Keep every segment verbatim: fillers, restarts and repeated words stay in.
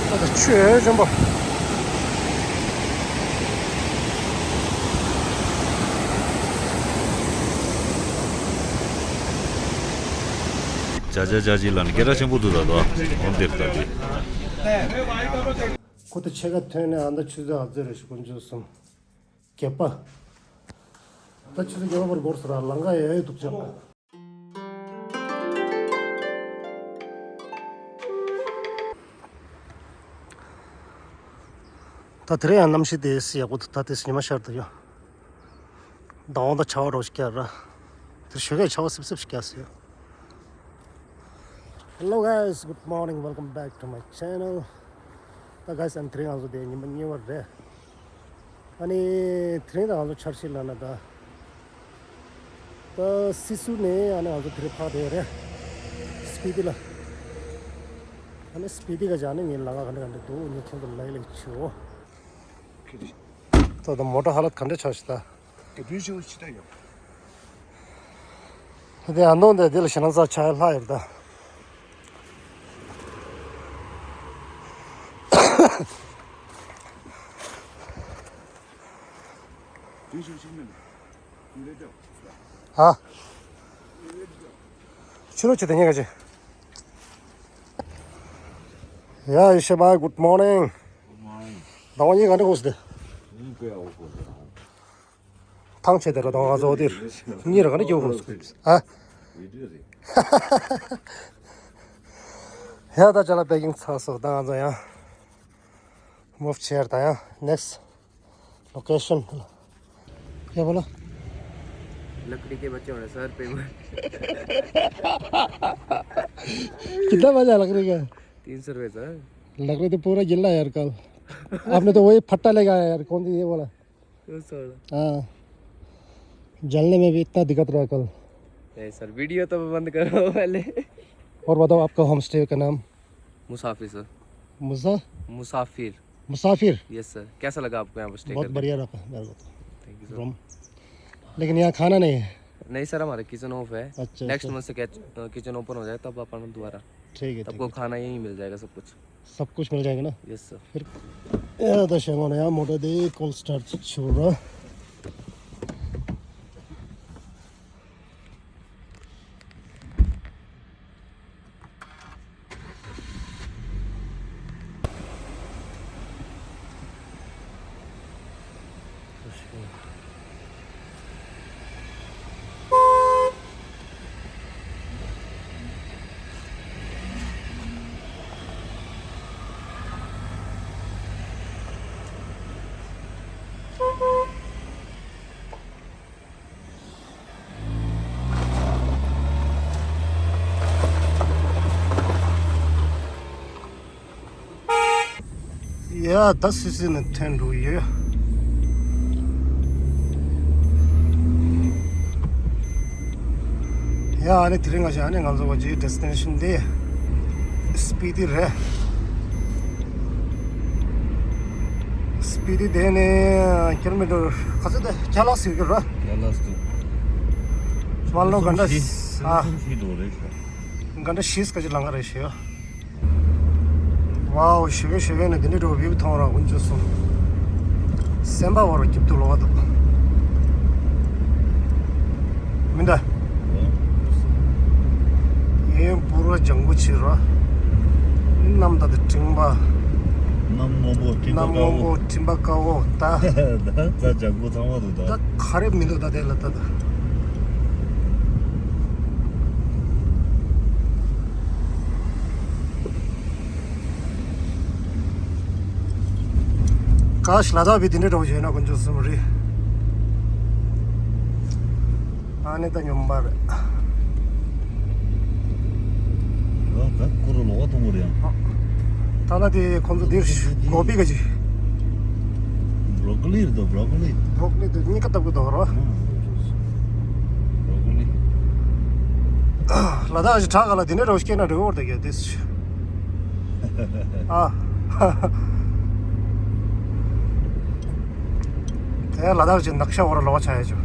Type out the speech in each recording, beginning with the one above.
ད་ཆོས་ཆེན་པོ། ཇ་ཇ་ཇ་ཇི་ལ་ནི་སྐད་གྲགས་ཆེན་པོ་འདུག་ད་དོ། འོན་ཏེར་ད་དེ། ཁོ་ད་ཕྱེད་ཀ་ཐོན་ནས་ཨ་མདའ་ཆུ་ཚོད་ཨ་ཙི་རེ་ཞིག་ཀུན་སྤྱོད་གསུམ། བརྒྱད་པ། ད་ཆུ་ཚོད་བརྒྱད་པ་བར་འགོར་སོང་ར། ལམ་ཁ་ཡ་ཡོད་འདུག་ཅག་ད་དེ་རིང་ཡང་གནམ་གཤིས་དེ་ཡག་པོ་འདུག་ད་དེ་ཉི་མ་ཤར་འདུག་ཡ། ཟླ་བ་དང་ཆར་པ་རོ་ཞིག་བརྒྱབ་ར། དེར་ཞོགས་ཀས་ཆར་པ་སིབ་སིབ་ཞིག་བརྒྱབ་སོང་ཡ། Hello guys, good morning, welcome back to my channel. ད་guys, ཨ་ནི་དེ་རིང་ང་ཚོ་དེ་ཉི་མ་གཉིས་པ་རེད། ཨ་ནི་དེ་རིང་ད་ང་ཚོ་འཆར་གཞི་ལ་ན་ད། ད་སི་སུ་ནས་ཨ་ནི་ང་ཚོ་དེ་རིང་ཕར་བསྡད་ཡོད་རེད། སྤི་ཏི་ལ། ཨ་ནི་སྤི་ཏི་ག་ཅིག་ཨ་ནི་ངའི་ལམ་ཁ་ག་འདྲ་ག་འདྲ་འདུག་ངས་ཁྱེད་ཚོ་ལ་ལབ་ལེ་ཆོག་ད་ད་མོ་ཊ་ཧ་ལ་ག་འདྲ་ཆགས་ཤག་ད། དེ་དུས་ཆུ་ཕྱི་ད་ཡོད། དེ་ཨ་མདོ་འདི་འདི་ལ་ཞེ་ན་ཚ་ཆ་ལྷག་ཡོད་ད། དུས་ཆུ་ཕྱི་མིན་ལ་ཡོད་ལེ་ད། ཧ། ཕྱི་རོ་ཆུ་དེ་ཉེ་ག་ཅི། ཡ་ཡེ་ཤེས་པ། Good morning. Good morning. ཟླ་བ་གཉིས་ག་འདྲ་གོ་སི་དེ། ཐང་ཆད་དེ་ར་དང་ང་ཚོ་དེར་གཉིས་ར་ག་འདྲ་སྐྱོ་གོ་སི་ཨ། ཡ་ད་ཅ་ལག་པེ་ཀིང་ཚར་སོང་། ད་ང་ཚོ་ཡང་མུབ་བྱེད་ད་ཡང་next location ཡ་བ་ལ། लकड़ी के बचे होने sir payment कितना बचा लकड़ी का? तीन सौ रुपये सर। लकड़ी तो पूरा गिल्ला है यार कल। आपने तो वही फट्टा लेके आया यार, कौन सी ये वाला? वो सर। हाँ, जलने में भी इतना दिक्कत रहा कल। नहीं सर, वीडियो तो बंद करो पहले। और बताओ, आपका होम स्टे का नाम? मुसाफिर सर। मुसा मुसाफिर। मुसाफिर। Yes sir. कैसा लगा आपको यहाँ पर स्टे बहुत करके? बढ़िया रहा मेरे को तो। Thank you sir. रूम, लेकिन यहाँ खाना नहीं है। नहीं सर, हमारा किचन ऑफ है। अच्छा, नेक्स्ट अच्छा। मंथ से किचन ओपन हो जाए, तब अपन दोबारा। ठीक है, ठीक आपको है। खाना यहीं मिल जाएगा, सब कुछ। सब कुछ मिल जाएगा ना? Yes sir. फिर ए द ཤེས་ཡོན་ཡང་མོ་ཊ་དེ་ཀོལ་སི་ཊར་ཊི་ཆུ་ར། ཡ་ད་སི་སི་ནས་ཐོན་འགྲོ་ཡོད། ཡ་ཨ་ནི་དེ་རིང་ང་ཞིག་ཨ་ནི་ང་ཚོ་བ་ཇིའི་ཌེ་སི་ཊི་ནེ་ཤན་འདི་སྤི་ཏི་རེད། སྤི་ཏི་དེ་ནས་ཀི་ལོ་མི་ཊར་ག་ཚོད་དེ་ཅ་ལག་ཟེར་གི་ར། ཅ་ལག་ཟེར། མ་ལོ་ག་འདྲ་ཤི་ཨ། ག་འདྲ་ཤིས་ག་ཅི་ལང་ག་རེད་ཤི་ཡ། ཝའོ། ཞེ་གེ་ཞེ་གེ་ནས་འདི་འདྲའི་འགྲོ་བིའུ་མཐོང་ར་ཀུན་སྤྱོད་སོང་། སེམས་པ་བོར་སྐྱིད་སྡུག་ལོག་འདུག་མི་འདྲ། ཡིན་པུ་ར་ལྗང་གུ་ཆེ་ར། གནམ་ད་དེ་སྤྲིན་པ། གནམ་སྔོན་པོ་སྤྲིན་པ་དཀར་པོ། གནམ་སྔོན་པོ་སྤྲིན་པ་དཀར་པོ་ད། ད་ལྗང་གུ་ཚང་མ་འདུག་ད། ད་ག་རེ་མི་འདུག་ད་དེ་ལ་ད་ད། ཀ་ཤི་ལ་དྭགས་པའི་དེ་འདྲའི་འགྲོ་བཞིན་ན་དཀོན་མཆོག་གསུམ་རེད། ཨ་ནི་ད་སྙོམས་པ་རེད། ད་ད་ཁོ་རང་ལོག་ག་གཏོང་གི་རེད་ཡང་། ད་ལ་དེ་ཁོང་ཚོ་འདིར་གོ་པི་ག་ཅི། བྷྲོ་ཀོ་ལི་རེད་དོ། བྷྲོ་ཀོ་ལི། བྷྲོ་ཀོ་ལི་དེ་གཉིས་ཀ་ལྟ་བུ་དོ་རོ། བྷྲོ་ཀོ་ལི། ལ་དྭགས་ཀྱི་བྲག་ག་ལ་དེ་འདྲའི་རོ་སྐྱེས་ན་འགྲིག་གི་རེད་ད་ག་དེ། ཨ། དེ་ལ་དྭགས་ཀྱི་ནག་ཤ་བོར་ལོག་ཆ་ཡ་ཆོ།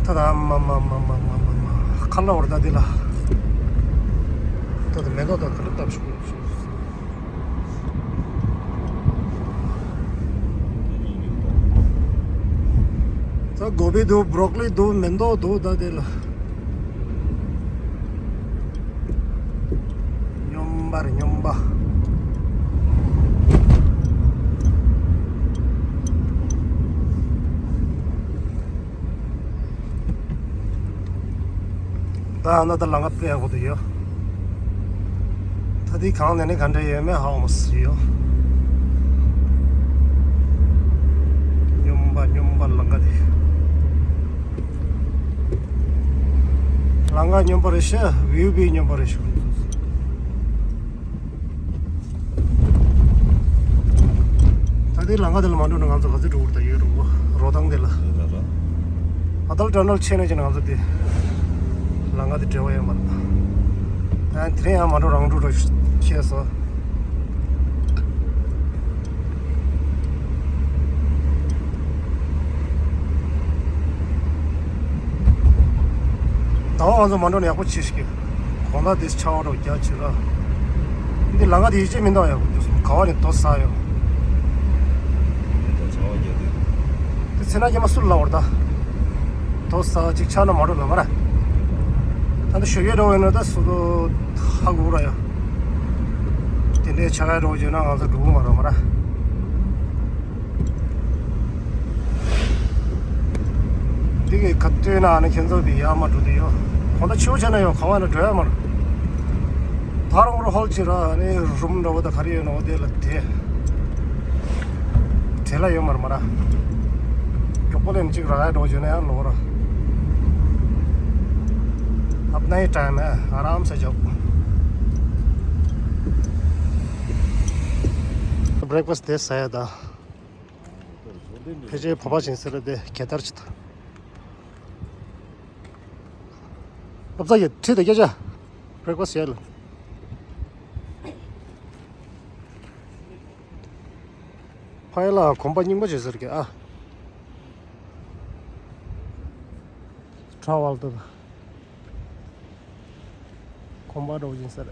ད་ད་མ་མ་མ་ཁ་ལ་བོར་ད་དེ་ལ། ད་ག་རེ་བཏབ་ཤོག་ཤོག་ད་གོ་བི་འདུག་བྷྲོ་ཀོ་ལི་འདུག་མེ་ཏོག་འདུག་ད་དེ་ལ། སྨྱོན་པ་རེད་སྨྱོན་པ། ད་ཨ་ན་ད་ལམ་ཁ་དཔེ་ཡག་པོ་འདུག་ཡ། ད་འདི་གང་ནས་ནས་ག་འདྲ་ཡོད་མེད་ཧ་གོ་མ་སོང་ཡ། སྨྱོན་པ་སྨྱོན་པ་ལམ་ཁ་དེ། ལམ་ཁ་སྨྱོན་པ་རེད་ཤག་བིའུ་བི་སྨྱོན་པ་རེད་ཤག་ད་དེ་ལམ་ཁ་དེ་ལ་མ་འགྲོ་ན་ང་ཚོ་ག་ཚོད་འགྲོ་དགོས་རེད། ད་ཡོད་རུ་རོ་ཐང་དེ་ལ། ཨ་ཏལ་ཊ་ནལ་ཆད་ནས་ཀྱི་ང་ཚོ་དེ་ལམ་ཁ་དེ་བྲེལ་བ་ཡོད་མ་རེད། ད་དེ་རིང་ཡང་མ་འགྲོ་རང་འགྲོ་འགྲོ་ཁྱེད་སོ། ཟླ་བ་ང་ཚོ་མ་འགྲོ་ན་ཡག་པོ་བྱེད་ཤིག་དགོང་དག་དེ་ཆར་པ་རོ་རྒྱག་བྱེད་ལ། འདི་ལམ་ཁ་དེ་ཡིད་ཆེས་མི་འདུག་ཡག་པོ་འདུག་སོང་ག་བ་ནས་རྡོ་ཟ་ཡོད། དེ་ཚེ་ན་སྐྱེས་མ་སུ་ལ་བར་ད། རྡོ་ཟ་ཅིག་ཆགས་ན་མ་འགྲོ་ལ་མ་ར། ད་འདི་ཞོགས་ཀས་འགྲོ་ཡོད་ན་ད་སུ་དོ་ཧ་གོ་ར་ཡ། དེ་འདྲའི་ཆ་ག་འགྲོ་བྱས་ན་ང་ཚོ་འགྲོ་གི་མ་ར་མ་ར། འདི་གི་ཁ་ལྟོས་ན་ཨ་ནི་ཁྱེད་ཚོ་འདི་ཡར་མར་འགྲོ་དུས་ཡོད། གོང་ད་ཆུ་བོ་ཆེ་ན་ཡོད་ག་བ་ན་འགྲོ་ཡ་མ་རེད། ད་རུང་རུ་ཧོལ་ཅིག་ར་ཨ་ནི་རུམ་འདྲ་བོ་ད་ག་རེ་ཡོད་ན་འོ་དེ་ལ་དེ་བྲེལ་ལ་ཡོད་མ་རེད་མ་ར། མགྱོགས་པོ་ལེན་གཅིག་ར་ཡ་འགྲོ་བྱས་ན་ཡང་ལོ་ར། ཨབ་ནའི་ཊའིམ་ཨ་རམ་སེ་འཇོག་བྷི་རེག་ཕ་སི་དེ་ཟ་ཡ་ད། ཕལ་ཆེར་བོད་པ་ཞིག་ཟེར་ར་དེ་གད་དར་ཅིག་ད། ཨབ་ཚ་ཡི་ཁྲིད་དེ་སྐད་ཆ། བྷི་རེག་ཕ་སི་ཡ་ལ། ཕ་ཡ་ལ་གོམ་པ་རྙིང་པ་ཞིག་ཟེར་གི་ཨ། ཁྲ་ཝལ་དུ། གོམ་པ་འགྲོ་བཞིན་ཟེར།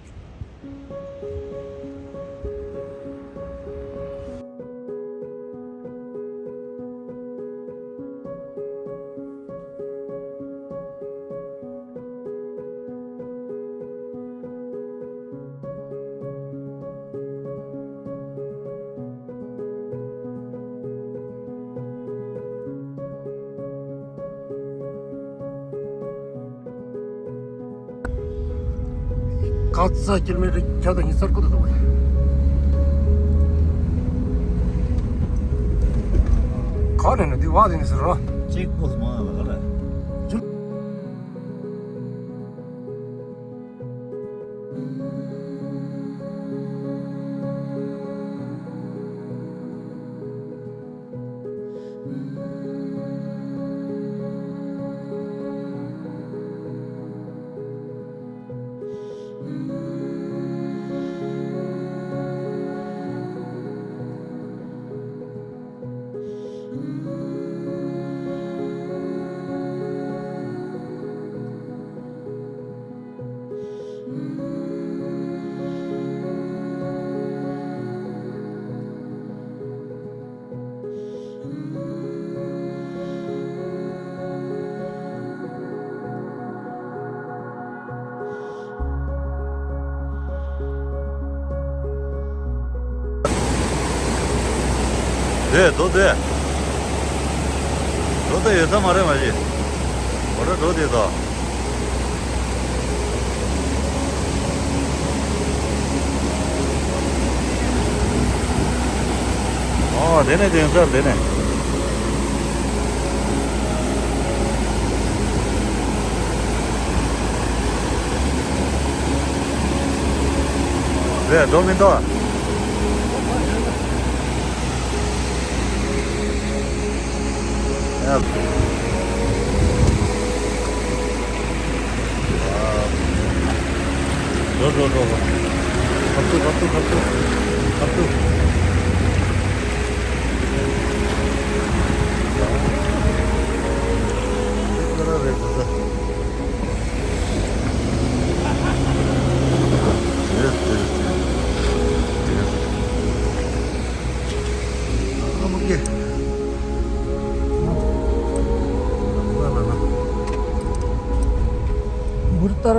ག་ཚ་ཀི་ལོ་མི་ཊར་བརྒྱ་དང་ཉི་ཤུ་རྩ་དགུ་དུ་འདུག་བས། ག་ནས་ན་འདི་བ་དེ་ནས་ཟེར་རོ། ཅེག་པོ་སི་མང་ལ་ག་ལ། དེ་རྡོ་དེ། རྡོ་དེ་ཡོད་ས་མ་རེད་མ་གཞི། འོ་ར་རྡོ་དེ་དོ། ཨོ་དེ་ནས་དེང་སར་དེ་ནས། རེད་འགྲོ་མི་འདུག་ཨ། འགྲོ་འགྲོ་འགྲོ་འགྲོ། ཁ་ཐུག་ཁ་ཐུག་ཁ་ཐུག་ཁ་ཐུག་རེད་འགྲོ་ད། ཡོད་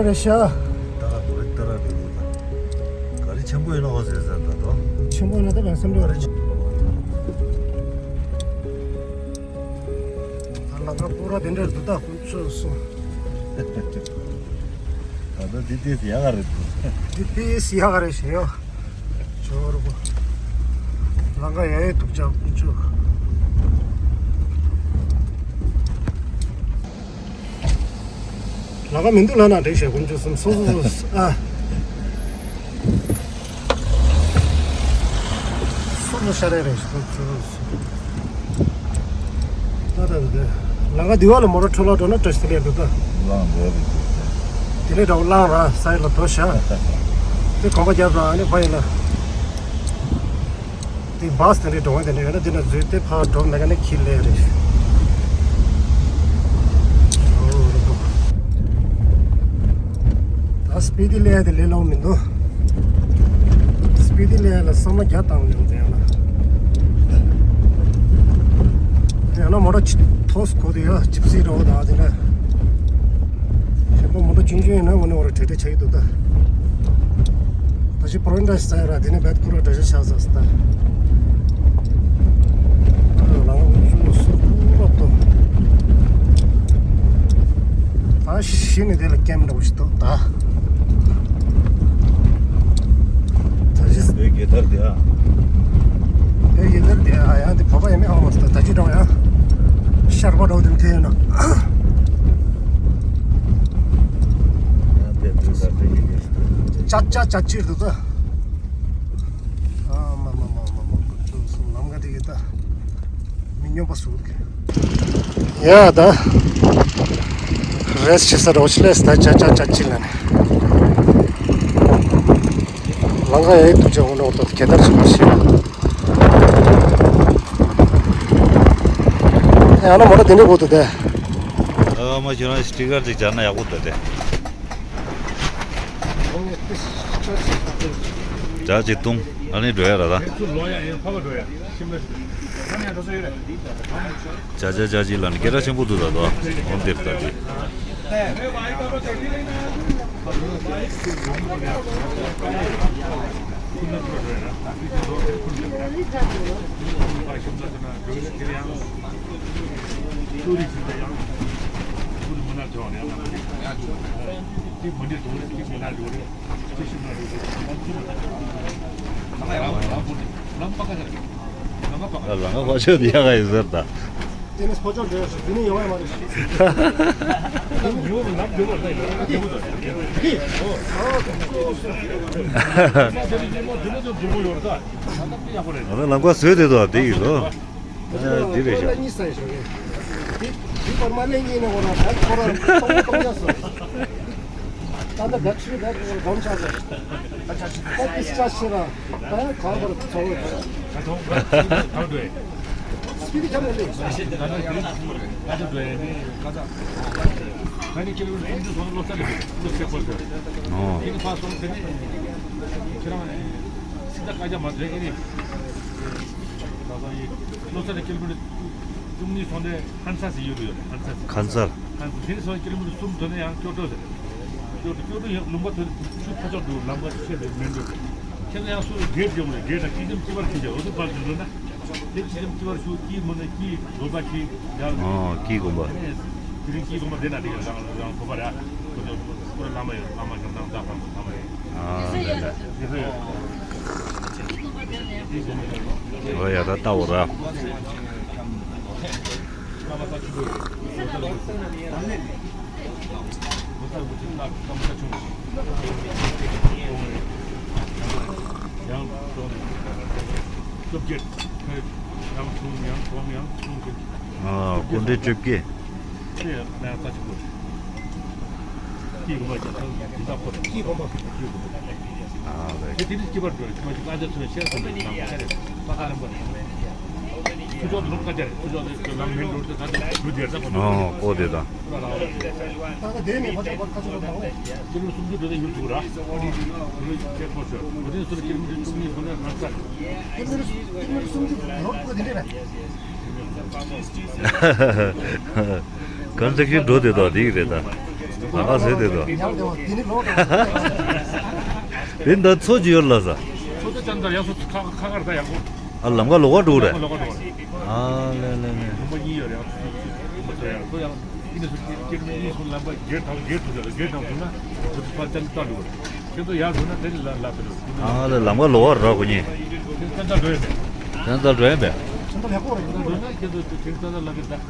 རེད་ཤག་ད་བོད་ལྟ་ར་འགྲོ་འདུག་ད་ག་རེ་ཆེན་པོ་ཡིན་ན་འོ་ཟེར་ཟེར་ད་དོ། ཆེན་པོ་ཡིན་ན་ད་བན་སེམས་ག་རེ་ཆེན་པོ། ད་ལ་ཁ་པོ་ར་དེ་འདྲ་འདུག་ད་ཁོང་ཚོ་སོང་། ད་ལྟ་འདི་ཏིས་ཡག་ག་རེད་འདུག་འདི་ཏིས་ཡག་ག་རེད་ཞེས་ཡོ། ཇོ་རུ་པོ། ལང་ཀ་ཡ་ཡའི་དུག་ཅག་ཀུན་ཆུ། ལང་ཀ་མི་འདུག་ལ་ན་འགྲིག་ཤག་ཀུན་ཆུ་གསུམ་སོ་སོ་སོ་ཨ། སོ་སོ་ཤ་རེ་རེ་ཞིག་ཀུན་ཆུ། ད་ད་ད། ལང་ཀ་འདི་བ་ལ་མོ་ར་འཕྲོ་བརླག་འགྲོ་ན་བཀྲ་ཤིས་བདེ་ལེགས་འདུག་ད། བླངས་འགྲོ་རེད་འདུག་དེ་ལས་འདྲ་བོ་བླངས་ར་ས་ཡི་ལ་དོ་ཤ། དེ་གོམ་པ་རྒྱབ་ར་ཨ་ནི་ཕ་ཡི་ལ། དེ་བཱས་དེ་འདྲའི་འགྲོ་བ་དེ་འདྲ་ཡོད་ན་དེ་ན་འཛུལ་ཏེ་ཕར་འགྲོ་མེད་ཀ་ནས་ཁྱི་ལས་རེད། ད་སྤི་ཏི་ལས་དེ་ལས་ལོང་མི་འདུག་སྤི་ཏི་ལས་ལ་ས་མ་རྒྱ་བཏང་ཡོང་དེ་ཡང་ན། དེ་ཡང་ན་མོ་ཊ་ཐོག་སུ་གོ་དེ་ཡ་ཇིབ་སི་རོ་དང་དེ་ན། གཞན་པ་མོ་ཊ་ཆུང་ཆུང་ཡིན་ན་འོ་ནི་འོ་ར་བྲེལ་བྲེལ་ཆགས་ཀྱི་འདུག་ད། ད་ཅི་པོ་རོན་ཌ་ཟེར་ར་དེ་ནས་བད་ཁུ་ར་འདྲ་ཤ་ཤ་ཟ་སི་ད། ཨ་ལ་ལ་ངོ་ཆུ་སུ་ཁུ་ར་ཏོ། ད་ཤི་ནི་དེ་ལ་ཀེམ་འདྲ་བོ་ཞིག་འདུག་ད། ད་ཅི་བོད་རྒྱལ་དར་དེ་ཨ། བོད་རྒྱལ་དར་དེ་ཨ་ཡང་དེ་བོད་པ་ཡིན་མིན་ཧ་མ་སོང་ད་ད་ཅི་འདྲ་བོ་ཡང་། ཤར་པ་འདྲ་བོ་དེ་མཐའ་ཡིན་ན། ཡང་དེ་དུས་ད་དེ་ཡིན་ནི། ཅ་ཅ་ཅ་ཅིར་འདུག་ད། ཨ་མ་མ་མ་མ་མ་ཁོ་ཚོ་སུ་ལམ་ཁ་དེ་གི་ད། མི་སྨྱོན་པ་སུ་གི། ཡ་ད། རེས་བྱེད་ས་རོ་ཆི་ལེས་ད་ཅ་ཅ་ཅ་ཅི་ལ་ནི། ལང་ཀ་ཡའི་དུ་ཅ་འོ་ནོ་ཏོ་གེ་དར་ཆི་མ་ཤེས། ཡ་ན་མོ་ཊ་དེ་འདྲ་བོ་དུ་དེ། ཨ་མ་ཁྱོད་རང་སི་ཊི་ཀར་ཅིག་སྦྱར་ན་ཡག་པོ་འདུག་སྟེ། སྒྲ་ཅིག་བཏུང་ཨ་ནི་འགྲོ་ཡ་ར་ད། ཅ་ཅ་ཅ་ཅི་ལ་ནི་སྐད་གྲགས་ཆེན་པོ་འདུག་ད་དོ། འོ་འདིར་ད་དེ། ལང་ཀ་ཕ་ཆོས་དེ་ཡག་ག་ཡིན་ཟེར་ད། དེ་ནི་ཕོ་ཅོག་འདྲ་ཞིག་དེ་ནི་ཡོང་ཡ་མ་རེད། ང་ལང་ཀ་བཟོས་དེ་དོ་དེ་ཡིན་ལོ། ཨ་འདི་རེད་ཤག་གཉིས་ཟ་ཡི་ཞོག་གི། དེ་དེ་པར་མ་ལེན་གྱི་ནི་འོ་ན་ད་ཁོ་རང་གཏོང་གཏོང་ཡ་སོ། ད་ལྟ་བེད་ཆུ་བེད་གོམ་ཆག་སོ། ད་དེ་སྐྲ་ཕྱིར་ར། ད་གང་བར་ཚོགས་འོས། ད་ཐོང་ད་ཐོང་ད་འགྲོ་ཡ། སྤི་ཏི་ཁྱམས་ལ་ལས། ད་ད་དེ་རིང་ཚོང་མ་རེད། ད་ད་འགྲོ་ཡ་ནི་ཀ་ད། ད་ནི་ཁྱེད་རང་ཚོང་ཚོང་ལོ་ཙཱ་རེད། ལོ་ཙཱ་ཁོ་ཚོ། ཨོ། ཁྱེད་ཀྱི་ཕ་སོང་དེ་ནི་ཁྱེད་རང་སི་ད་ཀ་ཅ་མ་རེད་ཨེ་ནི། ད་ད་ཡི་ལོ་ཙཱ་རེད་ཁྱེད་རང་ཚོ་ནི་ཙུང་ནི་སོང་ནས་ཧན་ས་སི་ཡོད་ཡོད་ཧན་ས་སི། ཁན་སར། ཧན་ས་སི་དེ་ནི་སོང་ཁྱེད་རང་ཚོ་གསུམ་ཐོན་ནས་ཡང་ཀྱོ་ཀྲོ་ཟེར། ཀྱོ་ཀྲོ་ཀྱོ་ཀྲོ་ཡང་ལུང་པ་ཐོན་ཆུ་ཕ་ཅོག་འདུག་ལམ་ཁ་ཆེ་རེད་མེན་རོ། ཁྱེད་ཚོ་ཡང་སུ་གེ་ཊི་ཡོང་རེད། གེ་ཊི་ལ་སྤྱི་ཁྱབ་ཁྱི་ཇ་འོ་དེ་པར་དུ་འགྲོ་ན། དེ་སྤྱི་ཁྱབ་ཁྱི་བར་ཞུ་ཀྱི་མོ་ནས་ཀྱི་དགོན་པ་ཀྱི་ཡང་། ཨོ་ཀྱི་དགོན་པ། དེ་རིང་ཀྱི་དགོན་པ་དེ་ན་དེ་ག་རང་རང་དགོན་པ་ར། ཁོ་ཚོ་ཁོ་ར་བླ་མ་ཡོད་བླ་མ་ཡོད་ནང་བདག་པ་བླ་མ་ཡོད། ཨ་ལེ་ལེ། འོ་ཡ་ད་ལྟ་འོ་ར། ཨ་སྐུ་ཕྲེང་བཅོ་བརྒྱད། ཨ་ལེ། ཨོ་ཀོ་དེ་དང་། ཀོན་སི་ཊྲག་ཤན་འགྲོ་དེ་དང་དེ་རེད་ད། ལམ་ཁ་ཟེར་དེ་དོ། ཡང་དེ་བ་དེ་ནི་ལོག་འགྲོ། དེ་འདི་མཚོ་ཅི་ཡོད་ལ་ས། མཚོ་དེ་ཙམ་ཙམ་ཡག་སོ་ཁ་ཁ་ཁར་ད་ཡག་པོ། ཨ་ལམ་ཁ་ལོག་པ་འགྲོ་རེད། ལོག་འགྲོ་རེད། ཨ་ལེ་ལེ་ལེ། ཁོང་པ་གཉིས་ཡོད་རེད། ཁོང་པ་ཚོ་ཡག་སོ་ཡང་ཨི་ནི་སུ་ཁྱེད་ཁྱེད་ནི་སུ་ལམ་པ་སྒེར་དང་སྒེར་དུ་སྒེར་དང་དུ་ན་ཁོ་ཚོ་ཕར་ཙམ་ཙམ་འགྲོ་རེད། ཁྱེད་ཚོ་ཡག་འགྲོ་ན་དེ་ནི་ལ་ལ་དུ་རེད། ཨ་ལེ་ལམ་ཁ་ལོག་པ་ར་ཁོ་གཉིས། ཁྱེད་ཙམ་ཙམ་འགྲོ་ཡོད་པས། ཙམ་ཙམ་འགྲོ་ཡོད་པས། ཙམ་ཙམ་ལེགས་པོ་རེད། འགྲོ་ན་ཁྱེད་ཚོ་ཁྱེད་ཙམ་ཙམ་ལ་གི་ད། ད་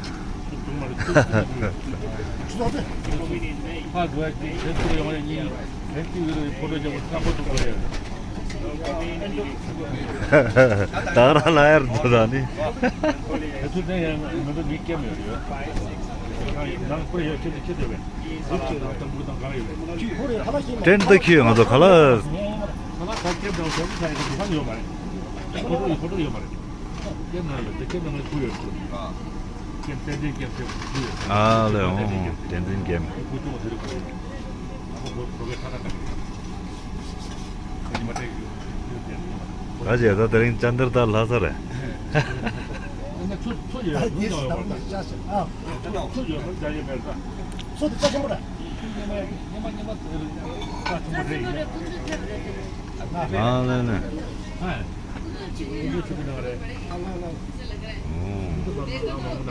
ག་རང་ལ་ཡར་འགྲོ་ད་ནི། ཏྲེན་ཏི་ཁྱོད་ང་ཚོ་ག་ལ། ཨ་ལེ་ཨོ། བསྟན་འཛིན་རྒྱལ་མ། ད་ཅེ་ད་དེ་རིང་ཅན་དར་ད་ལྷ་ས་རེད། ཨ་ལེ་ལེ། ཨོ།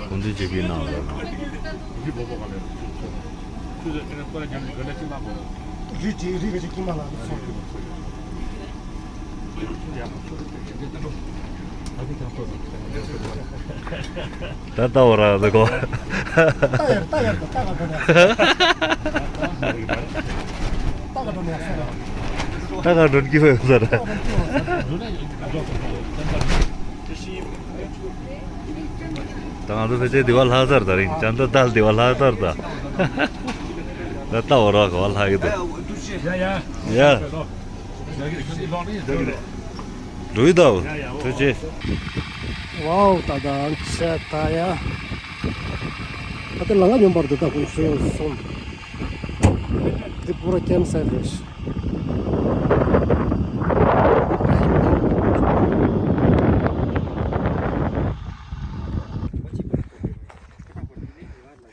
ཁོང་ཚོའི་ཆེ་བའི་ནང་ལ། རི་ཅིག་རི་ག་ཅིག་ཀྱི་མ་ལ་སོང་། ད་ལྟ་བ་ར་ཟེར་གོ། ད་ཡར་ད་ཡར་ད་ད་ག་འགྲོ་ནས་ད་ག་འགྲོ་ནས་ད་ག་འགྲོ་གི་བས་ཟེར། ད་ང་ཚོ་ཕལ་ཆེར་དེ་བ་ལྷག་ཚར་ད་རིང་ཅན་ད་ད་དེ་བ་ལྷག་ཚར་ད། ད་ལྟ་བ་ར་ག་བ་ལྷག་གི་འདུག་ཡ། འགྲོ་ཡི་ད། ཐུགས་རྗེ་ཆེ། ཝའོ། ད་ད་ཆ་ད་ཡ། ད་ལྟ་ལ་ང་སྙོམས་པར་འདུག་ད་ཁོང་ཚོ་གསུམ། འདི་པུ་ར་ཀེམ་སའེ་རེད།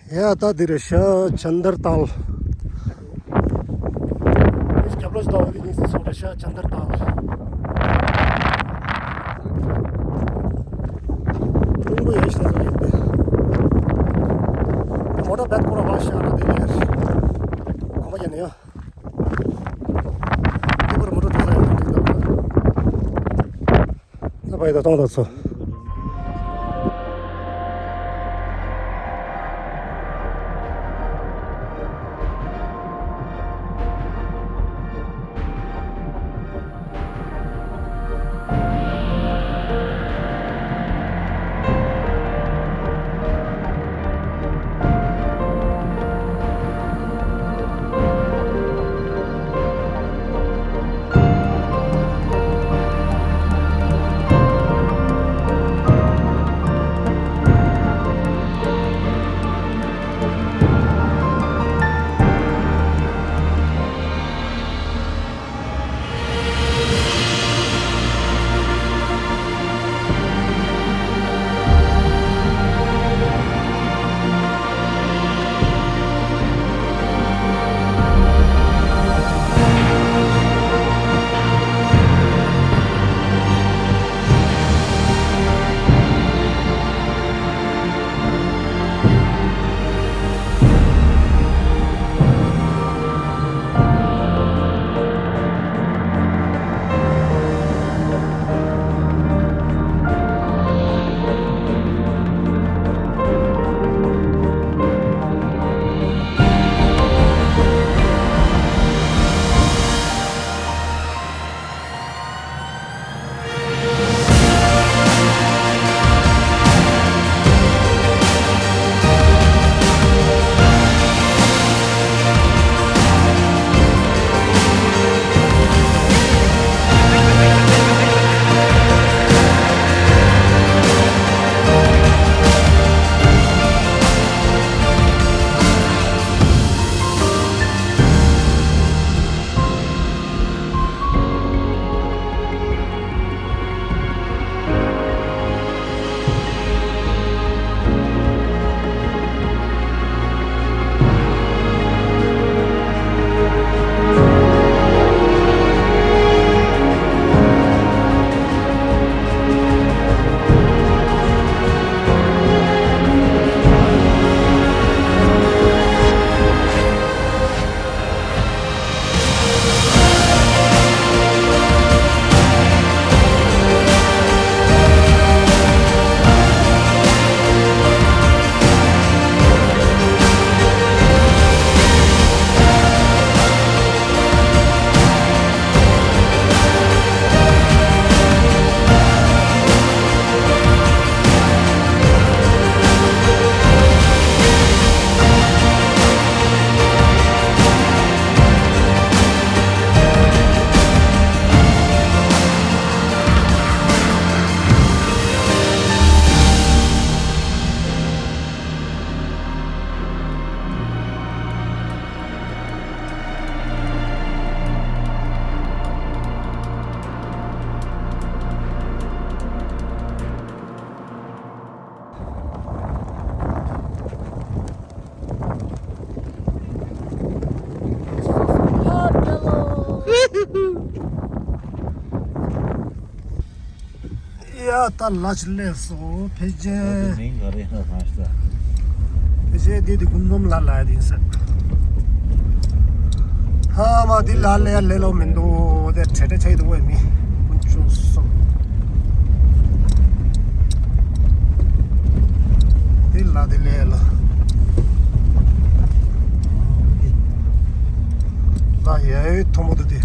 ཡ་ད་འདི་རེད་ཤག་ཅན་དར་ཏཱལ། རྒྱབ་ལོགས་ལྟ་བུ་འདི་ནི་སོང་རེད་ཤག་ཅན་དར་ཏཱལ། ཀྲུང་གོ་ཡོད་ཤག་ཟེར་ཡོད་དེ། མོ་ཊ་བེད་ཁོ་ར་བ་ཤག་ར་དེ་ལེར། གོམ་པ་རྒྱག་ནས་ཡ། དེ་བར་མོ་ཊ་ཁྲོད་ལ་ཡོང་གི་འདུག་ད་བར་ཡོད་ད་གཏོང་ད་ཚོ། ད་ལ་ཅི་ལས་སོ་ཕལ་ཆེར། མིང་ག་རེ་ཡིན་ན་གང་ཤེས། ཕལ་ཆེར་འདི་དེ་ཀུན་འཛོམས་ལ་ལ་ཡ་དེ་ཡིན་ས། ཧ་མ་འདི་ལ་ལས་ལས་ལོ་མི་འདུག་དེ་ཁྲེ་ཁྲེ་ཆགས་འདུག་བས་མི་ཀུན་ཆུ་སོ། འདི་ལ་དེ་ལས་ལ། ལ་ཡའི་ཐོ་མོ་དུ་དེ།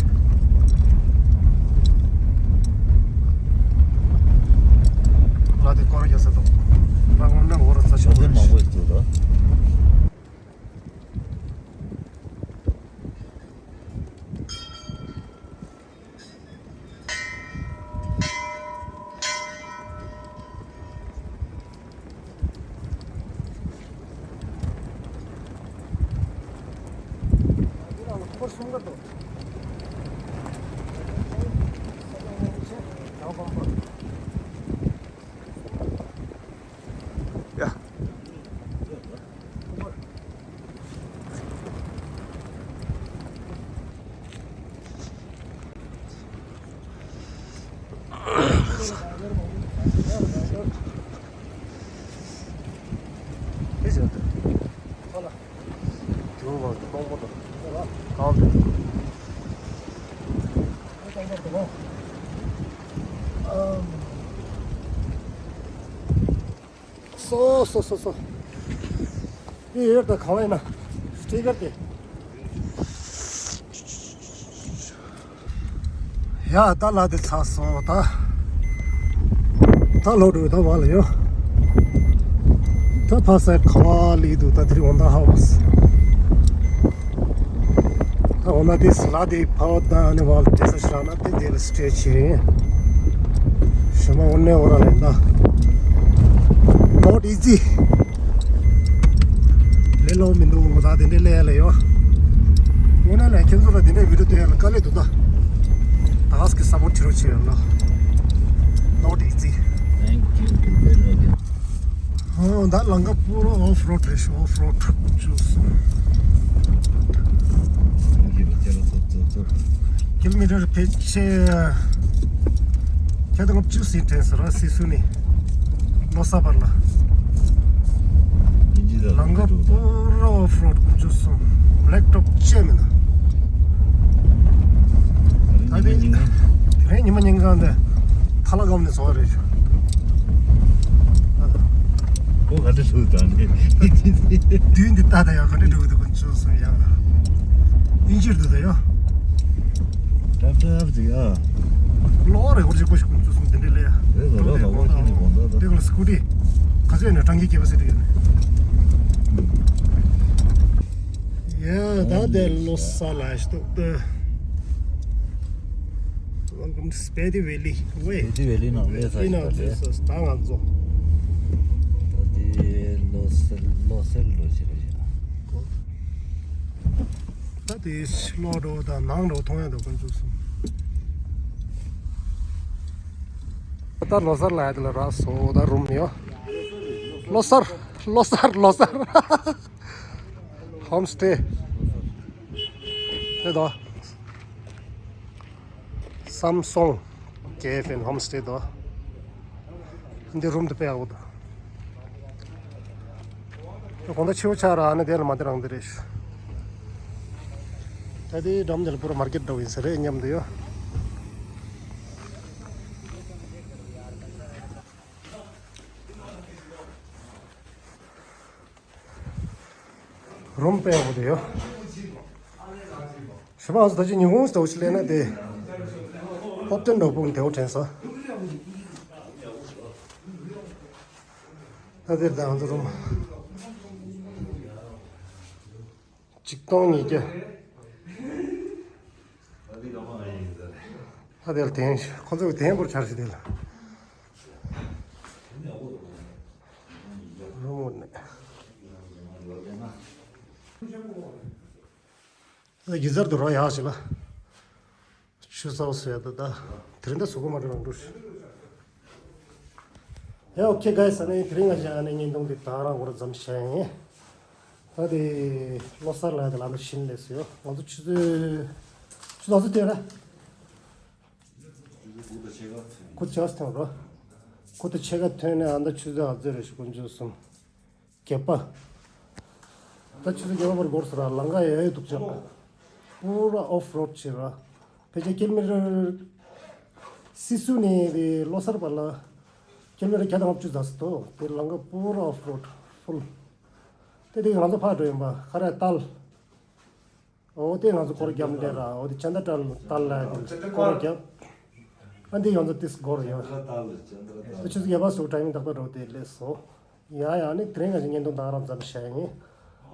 ལ་དེ་སྐོར་རྒྱག་ས་དང་། རང་ངོ་ན་འོ་ར་ཚ་ཞོག་ཞོགས་ཟེར་མང་པོ་ཞིག་འདུག་ད། ཡ། སོ་སོ་སོ་སོ། འདི་ཡོད་ད་གང་ཡིན་ན། སི་ཊི་ཀར་དེ། ཡ་ད་ལ་དེ་ཚ་སོང་ད། ད་ལོག་འགྲོ་ད་བ་ལ་ཡོ། ད་ཕ་སའི་ཁ་བ་ལི་འདུག་ད་དེ་རིང་འོང་ད་ཧ་བ་སི། ད་འོ་ན་དེ་ལ་དེ་ཕ་བ་ད་ནི་བ་ལ་དེ་ས་ཤ་ན་དེ་དེ་ལ་སི་ཊེ་ཆེ། ཞི་མ་འོ་ནས་འོ་ར་ལེན་ད། Not easy. ལེ་ལོ་མི་འདུག་ངོ་ད་དེ་འདྲས་ལེ་ལེ་ཡོ། འོ་ན་ལེ་ཁྱེད་ཚོ་ལ་དེ་འདྲས་བི་ཌི་ཡོ་དེ་ལ་དཀའ་ལས་འདུག་ད། ད་ག་སི་གི་སཔོར་ཊི་བྱེད་རོགས་བྱེད་ཡོད་ལ། Not easy. Thank you. ཧོ་ད་ལང་ཀ་པུ་ར་ཨོཕ་རོཌ་རེད་ཤག་ཨོཕ་རོཌ་བཅུ་གསུམ། ཀི་ལོ་མི་ཊར་ཕལ་ཆེར་ཁྱེད་དང་བཅུ་ཟིན་དྲན་ཟེར་ར་སི་སུ་ནི་ལོ་ས་བར་ལ། ལང་ཀ་པུ་ར་ཨོཕ་རོཌ་བཅུ་གསུམ། བྷེ་ལེག་ཊོབ་ཅེ་མིན་ན། ད་དེ་དེ་རིང་ཉི་མ་ཉིན་གང་དེ་ཐ་ལ་སྒམ་ནས་བཟོ་བ་རེད་ཤག་ཁོ་ག་འདྲ་ལུས་དང་ནི། དུས་འདི་ལྟ་ད་ཡང་ག་འདྲ་འགྲོ་གི་འདུག་ཀུན་སྤྱོད་གསུམ་ཡང་། ཨིན་ཇིར་འདུག་ད་ཡང་། ཏབ་ཏབ་ཅིག་ཡ། ལོ་རེ་འོར་ཅིག་པོ་ཞིག་ཀུན་སྤྱོད་གསུམ་དེ་འདྲ་ལས་ཡ། རེད་ལ་རོགས་ལ་དབང་ཁྱེར་ནས་དགོངས་དག་ད། དེ་ག་ལ་སི་ཀུ་ཊི། ག་ཚོད་ཡོད་ན་གྲངས་ཀྱི་སྐྱེས་པ་ཟེར་དུ་ཡོད་ནས། ཡ་ད་དེ་ལོ་ས་ལ་ཞིག་ཏོག་ཏོ། Welcome to Spiti Valley. Wait. Spiti Valley ནང་སླེབས་ཚར་ཡིན་ད་ལས། ད་ང་ཚོ། ད་དེ་ལོ་སེར་ལོ་སེར་ལོ་ཞིག་རེད་ཤག་ད་དེ་ལོག་འགྲོ་དང་ནང་འགྲོ་མཐོང་ཡ་ད་ཀུན་སྤྱོད་གསུམ། ད་ལོ་སར་ལ་ཡ་དེ་ལ་རག་སོ་ད་རུམ་ཡོད། ལོ་སར་ལོ་སར་ལོ་སར། ཧོམ་སི་ཊེ། དེ་དོ། སམ་སོང་ཀེ་ཕ་ཨེན་ཧོམ་སི་ཊེ་དོ། འདི་རུམ་དུ་དཔེ་ཡག་པོ་འདུག་དགོང་དག་ཕྱི་པོ་ཆགས་ར་ཨ་ནི་དེ་ལ་མ་དེ་རང་དེ་རེད་ཤག་ད་དེའི་འགྲམ་དེ་ལ་པུ་ར་མར་ཀེཊ་འདྲ་བོ་ཡིན་ས་རེད་སྙམ་དུ་ཡོད། རུམ་དཔེ་ཡག་པོ་དེ་ཡོད། ཞི་མ་ང་ཚོ་ད་ཅི་ཉིན་གུང་ཞིག་ལྟ་བུ་ཞིག་སླེབས་ན་དེ། ཧོབ་ཏེ་འགྲོ་ཕུག་དེའུ་དྲན་སོང་། ད་དེར་ད་ང་ཚོ་རུམ། ཆིག་སྟོང་ཉིས་བརྒྱ། ད་དེར་དེང་ཁོ་ཚོ་གི་དེང་པོར་ཆར་ཞིག་དེ་ལ། རུམ་ནས། ད་གི་ཟར་དུ་རོ་ཡག་ཞིག་ལ། ཆུ་ཚོད་ཟེར་ད་ད། དེ་རིང་ད་གཟུགས་པོ་མ་འགྲོ་རང་འགྲོ་ཤི། ཡ་ཨོ་ཁེ་གྷའི་སི་ཨ་ནི་དེ་རིང་ང་ཞག་ཨ་ནི་བརྙན་ཐུང་འདི་ད་རང་འགོར་མཚམས་བཞག་ཡིན། ད་དེ་ལོ་གསར་ལ་ཡ་དེ་ལ་ནི་ཤིན་ལས་སུ་ཡོད་ང་ཚོ་ཆུ་ཚོད། ཆུ་ཚོད་ཚོད་དེ་ར། ཁུ་ཆགས་ཐེངས་རོ། ཁོ་ད་ཕྱེད་ཀ་ཐོན་ནས། ཨ་ད་ཆུ་ཚོད་ཨ་ཙི་རེ་ཞིག་དཀོན་མཆོག་གསུམ། བརྒྱད་པ། ད་ཆུ་ཚོད་བརྒྱད་པ་བར་འགོར་སོང་ར། ལམ་ཁ་ཡག་ཡོད་འདུག་ཅག་པུ་ར་ཨོཕ་རོཌ་བྱེད་ར། ཕལ་ཆེར་ཀི་ལོ་མི་ཊར་སིད་སུ་ནས་དེ་ལོ་གསར་བར་ལ་ཀི་ལོ་མི་ཊར་བརྒྱ་དང་ལྔ་བཅུ་ཙམ་ཞིག་འདུག་དེ་ལམ་ཁ་པུ་ར་ཨོཕ་རོཌ་ཕུལ། དེ་དེ་ང་ཚོ་ཕར་འགྲོ་ཡིན་པ། ཁ་རས་ཏལ། འོ་དེ་ང་ཚོ་སྐོར་རྒྱབ་འདྲ་ར། འོ་དེ་ཅན་ད་ཏལ་ཏལ་ལ་དེ་སྐོར་རྒྱབ། ཨ་འདི་ཡོངས་རྫོགས་ཏིས་སྒོར་ཡོད། ད་ཆུ་ཚོད་བརྒྱད་པ་སོགས་ཊའི་མིང་ཏག་ཏག་འགྲོ་དེ་ལས་སོ། ཡ་ཡ། ཨ་ནི་དེ་རིང་ང་ཚོ་བརྙན་ཐུང་ད་རང་མཚམས་བཞག་ཡིན།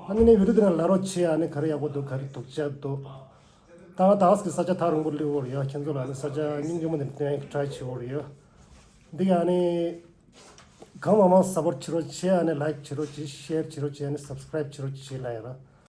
ཨ་ནི་ནི་བི་ཌི་ཡོ་དེ་ནང་ལ་རོགས་བྱེད། ཨ་ནི་ག་རེ་ཡག་པོ་འདུག་ག་རེ་སྡུག་ཅག་འདུག་ད་ང་ཏག་ཏག་གི་ས་ཆ་ཐག་རིང་པོ་སླེབས་ཡོད་རེད་ཡ། ཁྱེད་ཚོ་ལ་ཨ་ནི་ས་ཆ་སྙིང་རྗེ་མོ་དེ་སྟོན་ཡག་གི་ཊའི་བྱེད་ཡོད་རེད་ཡ། འདི་ག་ཨ་ནི་གང་མང་མང་སབ་པོརཊ་བྱེད་རོགས་བྱེད། ཨ་ནི་ལའིཀ་བྱེད་རོགས་བྱེད། ཤེར་བྱེད་རོགས་བྱེད། ཨ་ནི་སབ་སི་ཀ་རའིབ་བྱེད་རོགས་བྱེད་ལབ་ཡ་ར།